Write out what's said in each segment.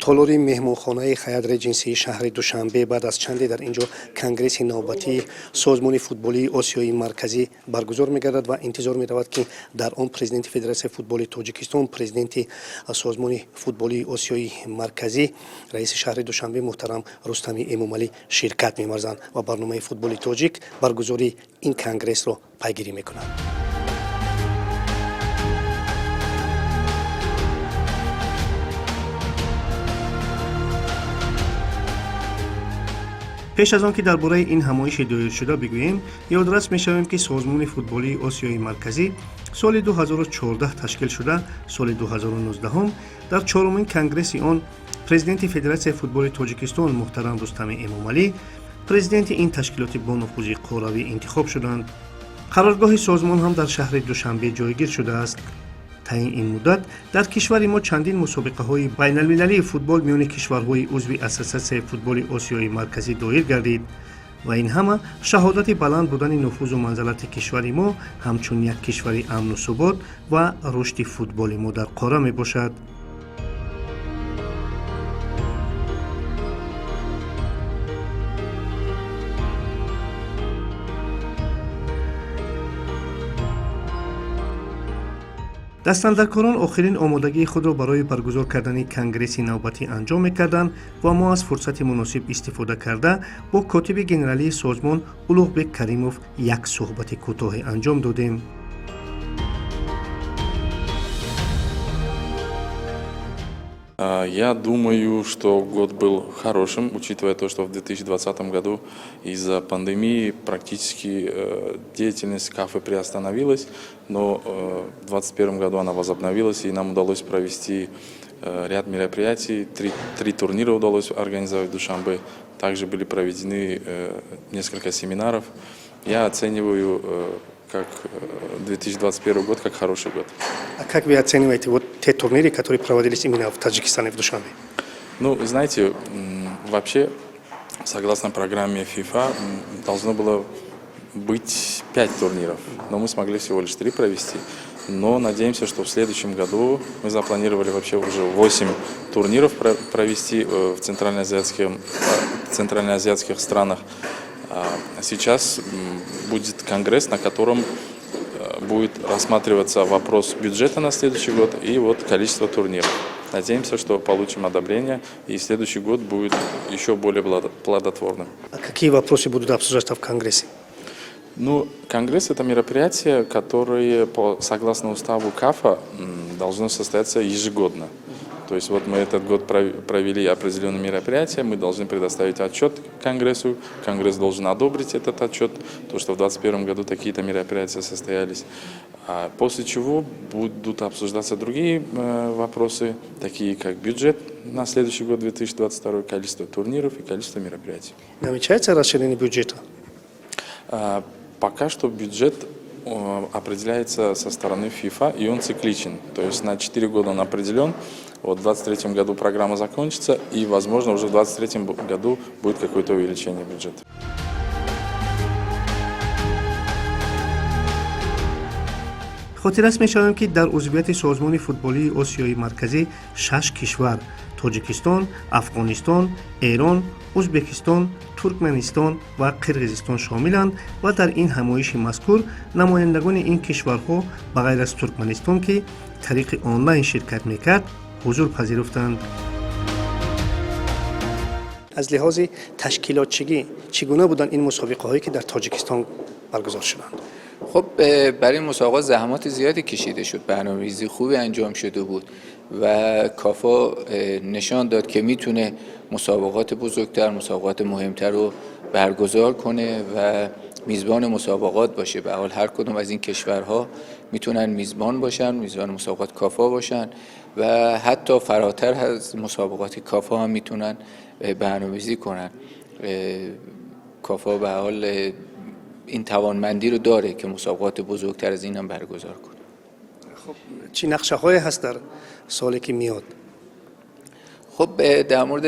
Толори меҳмонхонаи Хаят Реҷенсии шаҳри Душанбе баъд аз чанде дар ин ҷо конгресси навбатии Созмони футболии Осиёи Марказӣ баргузор мегардад ва интизор меравад, ки дар он президенти Федератсияи футболи Тоҷикистон, президенти Созмони футболии Осиёи Марказӣ, раиси шаҳри Душанбе муҳтарам Рустами Эмомалӣ ширкат меварзанд ва барномаи Футболи тоҷик баргузории ин конгрессро пайгирӣ мекунад. Пеш аз он ки дар бораи ин ҳамоиши доиршуда бигӯем, ёдрас мешавем, ки Созмони футболии Осиёи Марказӣ соли 2014 ташкил шуда, соли 2019 дар чорумин конгресси он президенти Федератсияи футболи Тоҷикистон муҳтарам Рустами Эмомалӣ президенти ин ташкилоти бонуфузи қорравӣ интихоб шуданд. Қароргоҳи созмон ҳам дар шаҳри Душанбе ҷойгир шудааст. Таи ин муддат дар кишвари мо чандин мусобиқаҳои байналмилалии футбол миёни кишварҳои узви Ассотсиатсияи футболи Осиёи Марказӣ доир гардид ва ин ҳама шаҳодати баланд будани нуфузу манзалати кишвари мо ҳамчун як кишвари амну субот ва рушди футболи мо дар қорра мебошад. Дастандаркорон охирин омодагии худро барои баргузор кардани конгресси навбатӣ анҷом мекарданд ва мо аз фурсати муносиб истифода карда, бо котиби генералии созмон Улуғбек Каримов як суҳбати кӯтоҳе анҷом додем. Я думаю, что год был хорошим, учитывая то, что в 2020 году из-за пандемии практически деятельность КАФы приостановилась, но в 2021 году она возобновилась, и нам удалось провести ряд мероприятий, три турнира удалось организовать в Душанбе, также были проведены несколько семинаров. Я оцениваю как 2021 год как хороший год. А как вы оцениваете вот те турниры, которые проводились именно в Таджикистане, в Душанбе? Ну, знаете, вообще, согласно программе FIFA, должно было быть пять турниров, но мы смогли всего лишь три провести. Но надеемся, что в следующем году мы запланировали вообще уже 8 турниров провести в центральноазиатских странах. А сейчас будет конгресс, на котором будет рассматриваться вопрос бюджета на следующий год и вот количество турниров. Надеемся, что получим одобрение, и следующий год будет еще более плодотворным. А какие вопросы будут обсуждаться в конгрессе? Ну, конгресс – это мероприятие, которое, согласно уставу КАФа, должно состояться ежегодно. То есть вот мы этот год провели определенные мероприятия, мы должны предоставить отчет Конгрессу, Конгресс должен одобрить этот отчет, то, что в 2021 году такие-то мероприятия состоялись. А после чего будут обсуждаться другие вопросы, такие как бюджет на следующий год, 2022, количество турниров и количество мероприятий. Намечается расширение бюджета? Пока что бюджет определяется со стороны FIFA, и он цикличен. То есть на 4 года он определен. Вот в 2023 году программа закончится, и, возможно, уже в 2023 году будет какое-то увеличение бюджета. Хотиррас мешавем, ки дар узвияти Созмони футболии Осиёи Марказӣ шаш кишвар: Тоҷикистон, Афғонистон, Эрон, Ӯзбекистон, Туркманистон ва Қирғизистон шомиланд ва дар ин ҳамоиши мазкур намояндагони ин кишварҳо, ба ғайр аз Туркманистон, ки тариқи онлайн ширкат мекард, ҳузур пазируфтанд. Аз лиҳози ташкилотчигӣ чӣ гуна буданд ин мусобиқаҳое, ки дар Тоҷикистон баргузор шуданд? خب، برای این مسابقات زحمات زیادی کشیده شد، برنامه‌ریزی خوبی انجام شده بود و کافا نشان داد که میتونه مسابقات بزرگتر، مسابقات مهمتر رو برگزار کنه و میزبان مسابقات باشه. به حال هر کدوم از این کشورها میتونن میزبان باشن، میزبان مسابقات کافا باشن و حتی فراتر از مسابقات کافا هم میتونن برنامه‌ریزی کنن. کافا به حال این توانمندی رو داره که مسابقات بزرگتر از این هم برگزار کنه. خب، چی نقشه هست در سالی که میاد؟ خب، در مورد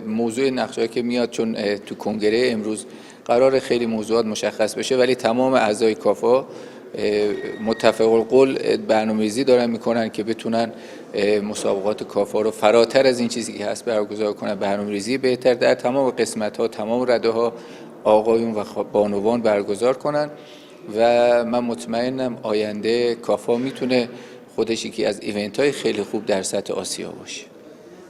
موضوع نقشه که میاد، چون تو کنگره امروز قرار خیلی موضوعات مشخص بشه، ولی تمام اعضای کافا متفق القول برنامه‌ریزی دارن میکنن که بتونن مسابقات کافا رو فراتر از این چیزی که هست برگزار کنن. برنامه‌ریزی بهتر در تمام قسمت‌ها، تمام رده‌ها، آقایون و بانوان برگزار کنن و من مطمئنم آینده کافا میتونه خودش یکی از event های خیلی خوب در سطح آسیا باشه.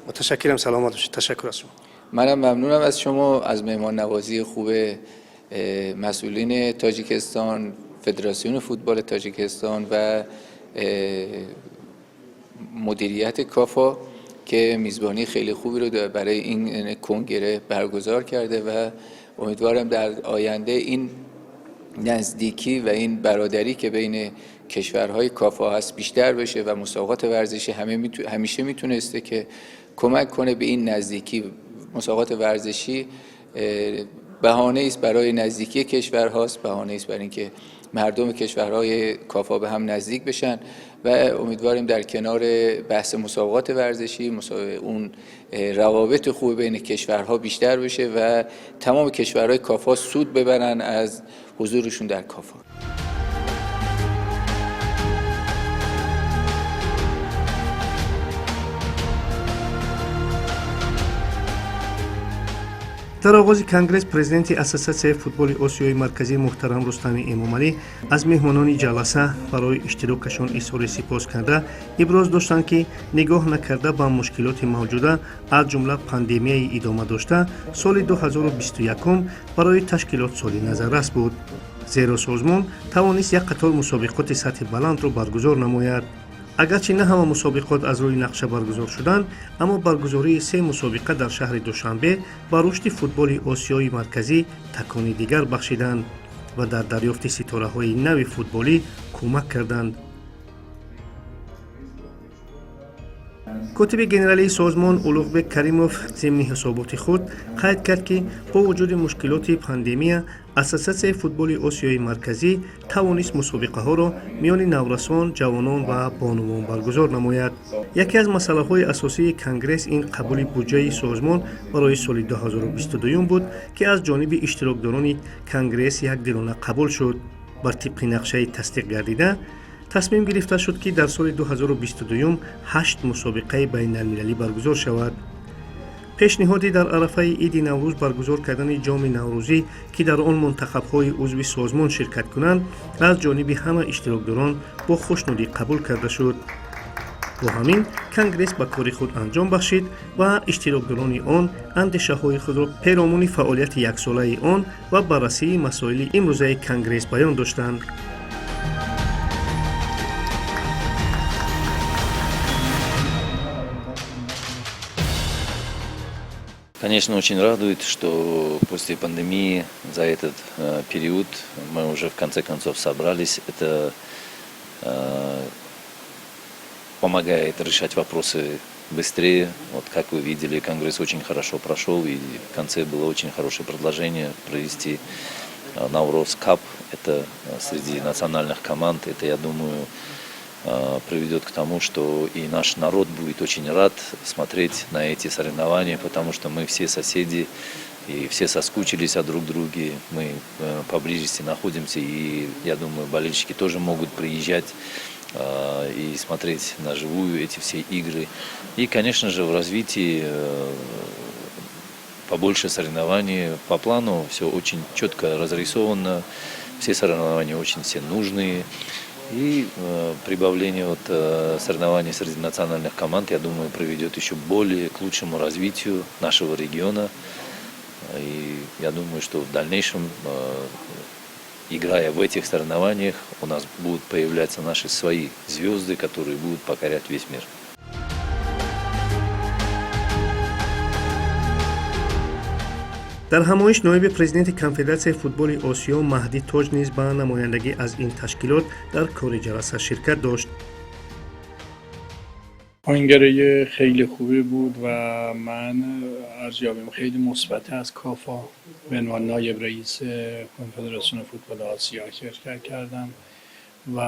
متشکرم، سلامت باشید. تشکر از شما. منم ممنونم از شما، از مهمان نوازی خوب مسئولین تاجیکستان، فدراسیون فوتبال تاجیکستان و مدیریت کافا که میزبانی خیلی خوبی رو برای این کنگره برگزار کرده و امیدوارم در آینده این نزدیکی و این برادری که بین کشورهای کافا هست بیشتر بشه و مسابقات ورزشی همیشه میتونسته که کمک کنه به این نزدیکی. مسابقات ورزشی بهانه است برای نزدیکی کشورهاست، بهانه است برای اینکه مردم کشورهای کافا به هم نزدیک بشن و امیدواریم در کنار بحث مسابقات ورزشی اون روابط خوب بین کشورها بیشتر بشه و تمام کشورهای کافا سود ببرن از حضورشون در کافا. Дар оғози конгресс президенти Ассотсиатсияи футболи Осиёи Марказӣ муҳтарам Рустами Эмомалӣ аз меҳмонони ҷаласа барои иштирокашон изҳори сипос карда, иброз доштанд, ки нигоҳ накарда ба мушкилоти мавҷуда, аз ҷумла пандемияи идома дошта, соли 2021 барои ташкилот соли назаррас буд, зеро созмон тавонист як қатор мусобиқоти сатҳи баландро баргузор намояд. Агарчи на ҳама мусобиқот аз рӯи нақша баргузор шуданд, аммо баргузории се мусобиқа дар шаҳри Душанбе ба рушди футболи Осиёи Марказӣ такони дигар бахшиданд ва дар дарёфти ситораҳои нави футболӣ кӯмак карданд. Котиби генералии созмон Улуғбек Каримов зимни ҳисоботи худ қайд кард, ки бо вуҷуди мушкилоти пандемия Ассотсиатсияи футболи Осиёи Марказӣ тавонист мусобиқаҳоро миёни наврасон, ҷавонон ва бонувон баргузор намояд. Яке аз масъалаҳои асосии конгресс ин қабули буҷаи созмон барои соли 2022 буд, ки аз ҷониби иштирокдорони конгресс якдилона қабул шуд. Бар тибқи нақшаи тасдиқ гардида тасмим гирифта шуд, ки дар соли 2022 ҳашт мусобиқаи байналмилалӣ баргузор шавад. Пешниҳоди дар арафаи иди Наврӯз баргузор кардани ҷоми наврӯзӣ, ки дар он мунтахабҳои узви созмон ширкат кунанд, аз ҷониби ҳама иштирокдорон бо хушнудӣ қабул карда шуд. Бо ҳамин конгресс ба кори худ анҷом бахшид ва иштирокдорони он андешаҳои худро перомуни фаъолияти яксолаи он ва баррасии масоили имрӯзаи конгресс баён доштанд. Конечно, очень радует, что после пандемии за этот период мы уже в конце концов собрались. Это помогает решать вопросы быстрее. Вот как вы видели, конгресс очень хорошо прошел, и в конце было очень хорошее предложение провести Навроз Cup. Это среди национальных команд. Это, я думаю, приведет к тому, что и наш народ будет очень рад смотреть на эти соревнования, потому что мы все соседи и все соскучились о друг друге, мы поблизости находимся, и я думаю, болельщики тоже могут приезжать и смотреть на живую эти все игры. И, конечно же, в развитии побольше соревнований по плану, все очень четко разрисовано, все соревнования очень все нужные. И прибавление вот соревнований среди национальных команд, я думаю, приведет еще более к лучшему развитию нашего региона. И я думаю, что в дальнейшем, играя в этих соревнованиях, у нас будут появляться наши свои звезды, которые будут покорять весь мир. Дар ҳамоиш ноиби президенти Конфедератсияи футболи Осиё Маҳдӣ Тоҷ низ ба намояндагӣ аз ин ташкилот дар кори ҷаласа ширкат дошт. کنگره خیلی خوبی بود و من ارزیابیم خیلی مثبت از کافا. به عنوان نایب رئیس کنفدراسیون فوتبال آسیا شرکت کردم و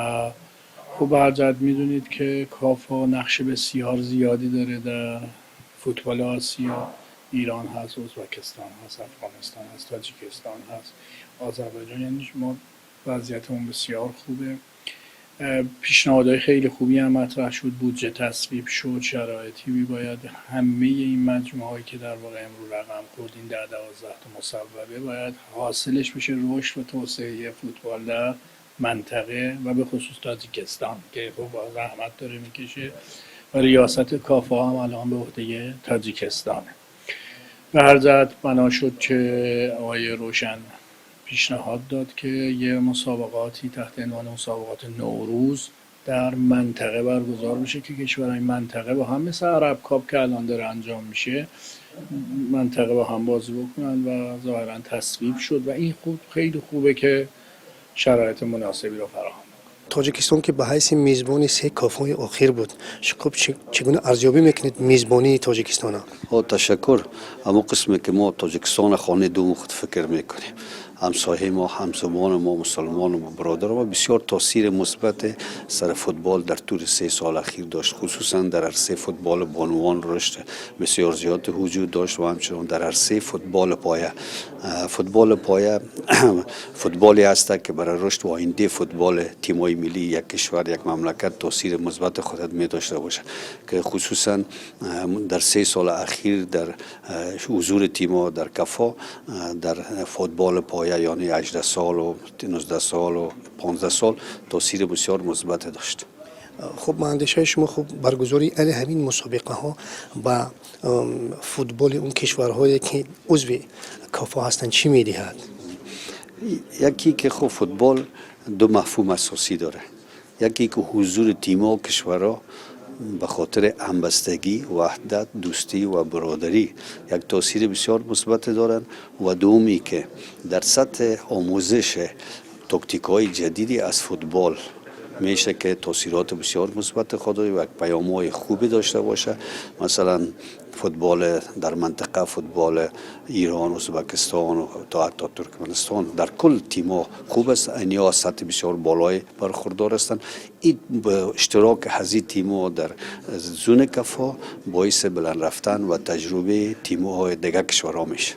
خب هر جهت میدونید که کافا نقش بسیار زیادی داره در فوتبال آسیا. ایران هست، ازبکستان هست، افغانستان هست، تاجیکستان هست، آذربایجان، یعنی ما وضعیتمون بسیار خوبه. پیشنهادهای خیلی خوبی هم مطرح شد، بودجه تصویب شد، شرایطی باید همه این مجموعه هایی که در واقع امروز رقم خورد، این 10-12 تا مصوبه، باید حاصلش بشه رشد و توسعه فوتبال در منطقه و به خصوص تاجیکستان که خب زحمت داره میکشه و ریاست کافا هم الان به عهده تاجیکستانه. به هر جهت بنا شد که آقای روشن پیشنهاد داد که یه مسابقاتی تحت عنوان مسابقات نوروز در منطقه برگزار بشه که کشورهای منطقه با هم مثل Arab Cup که الان داره انجام میشه، منطقه با هم بازی بکنن و ظاهرا تصویب شد و این خوب خیلی خوبه که شرایط مناسبی رو فراهم. Тоҷикистон ки ба ҳайси мизбони се Кофҳои охир буд, хуб, чӣ гуна арзёбӣ мекунед мизбонии Тоҷикистона? Ташаккур. Ҳамон қисме ки мо Тоҷикистона хонаи дуввум худ фикр мекунем, ҳамсояи мо, ҳамзабони мо, мусулмони мо, бародари мо, бисёр таъсири мусбат сар футбол дар тӯли 3 сол ахир дошт. Хусусан дар арсаи футболи бонувон рушд бисёр зиёд вуҷуд дошт ва ҳамчунин дар арсаи футболи поя. Футболи поя футболе ҳаст ки барои рушд ва ояндаи футболи тимҳои миллии як кишвар, як мамлакат таъсири мусбат худат медошта бошад, ки хусусан дар 3 соли ахир дар ҳузури тимҳо дар Кафо дар футболи поя, яъне 18 сол ва 19 сол ва 15 сол, таъсири бисёр мусбат дошт. Хуб, ба андешаи шумо, хуб, баргузории ани ҳамин мусобиқаҳо ба футболи он кишварҳое ки узви Кофо ҳастанд, чӣ медиҳад? یکی که خب فوتبال دو مفهوم اساسی داره. یکی که حضور تیم‌ها و کشورها به خاطر همبستگی، وحدت، دوستی و برادری یک تاثیر بسیار مثبت دارند و دومی که در سطح آموزش تاکتیک های جدیدی از فوتبال میشه که تاثیرات بسیار مثبت خود و یک پیام های خوبی داشته باشه. مثلا فوتبال در منطقه، فوتبال ایران، ازبکستان و تا حتی ترکمنستان، در کل تیم‌ها خوب است. اینیا از سطح بسیار بالای برخوردار هستند. این اشتراک هزی تیم‌ها در zone کفا باعث بلند رفتن و تجربه تیم‌های دیگه کشورها میشه.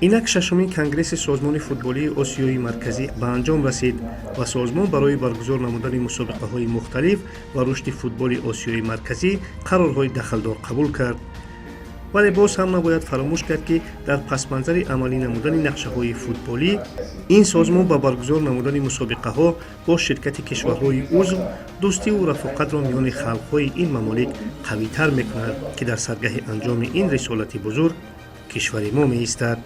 Инак шашумин конгресси Созмони футболии Осиёи Марказӣ ба анҷом расид ва созмон барои баргузор намудани мусобиқаҳои мухталиф ва рушди футболи Осиёи Марказӣ қарорҳои дахлдор қабул кард. Вале боз ҳам набояд фаромӯш кард, ки дар пасманзари амалӣ намудани нақшаҳои футболӣ ин созмон ба баргузор намудани мусобиқаҳо бо ширкати кишварҳои узв дӯстиву рафоқатро миёни халқҳои ин мамолик қавитар мекунад, ки дар саргаҳи анҷоми ин рисолати бузург кишвари мо меистад.